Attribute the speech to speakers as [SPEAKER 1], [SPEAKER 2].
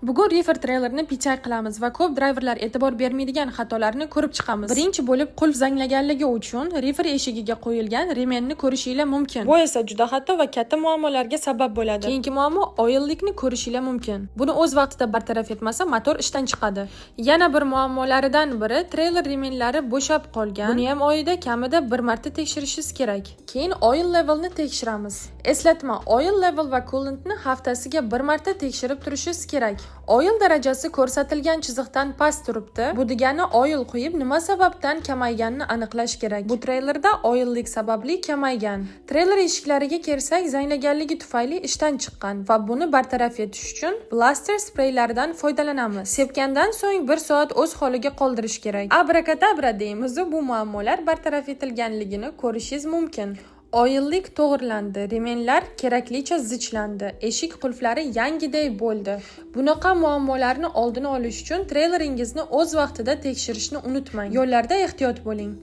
[SPEAKER 1] Bugun reefer trailerni PTI qilamiz va ko'p driverlar e'tibor bermaydigan xatolarni ko'rib chiqamiz. Birinchi bo'lib, qulf zanglaganligi uchun reefer eshigiga qo'yilgan remenni ko'rishinglar mumkin. Bu esa juda xato va katta muammolarga sabab bo'ladi. Keyingi muammo, oil leakni ko'rishinglar mumkin. Buni o'z vaqtida bartaraf etmasa, motor ishdan chiqadi. Yana bir muammolaridan biri, trailer remenlari bo'shab qolgan. Buni ham oyida kamida bir marta tekshirishingiz kerak. Keyin oil levelni tekshiramiz. Eslatma: oil level va coolantni haftasiga bir marta tekshirib turishingiz kerak. Oil darajasi ko'rsatilgan chiziqdan past turibdi. Bu degani, oil quyib, nima sababdan kamayganini aniqlash kerak. Bu treylerda oil leak sababli kamaygan. Treyler eshiklariga kelsak, zanglaganligi tufayli ishdan chiqqan va buni bartaraf etish uchun blaster spreylaridan foydalanamiz. Sepgandan so'ng bir soat o'z holiga qoldirish kerak. Abrakadabra deymiz, bu muammolar bartaraf etilganligini ko'rishingiz mumkin. Oil leak to'g'rilandi, remenlar keraklicha zichlandi, eshik qulflari yangiday bo'ldi. Bunaqa muammolarni oldini olish uchun treyleringizni o'z vaqtida tekshirishni unutmang. Yo'llarda ehtiyot bo'ling.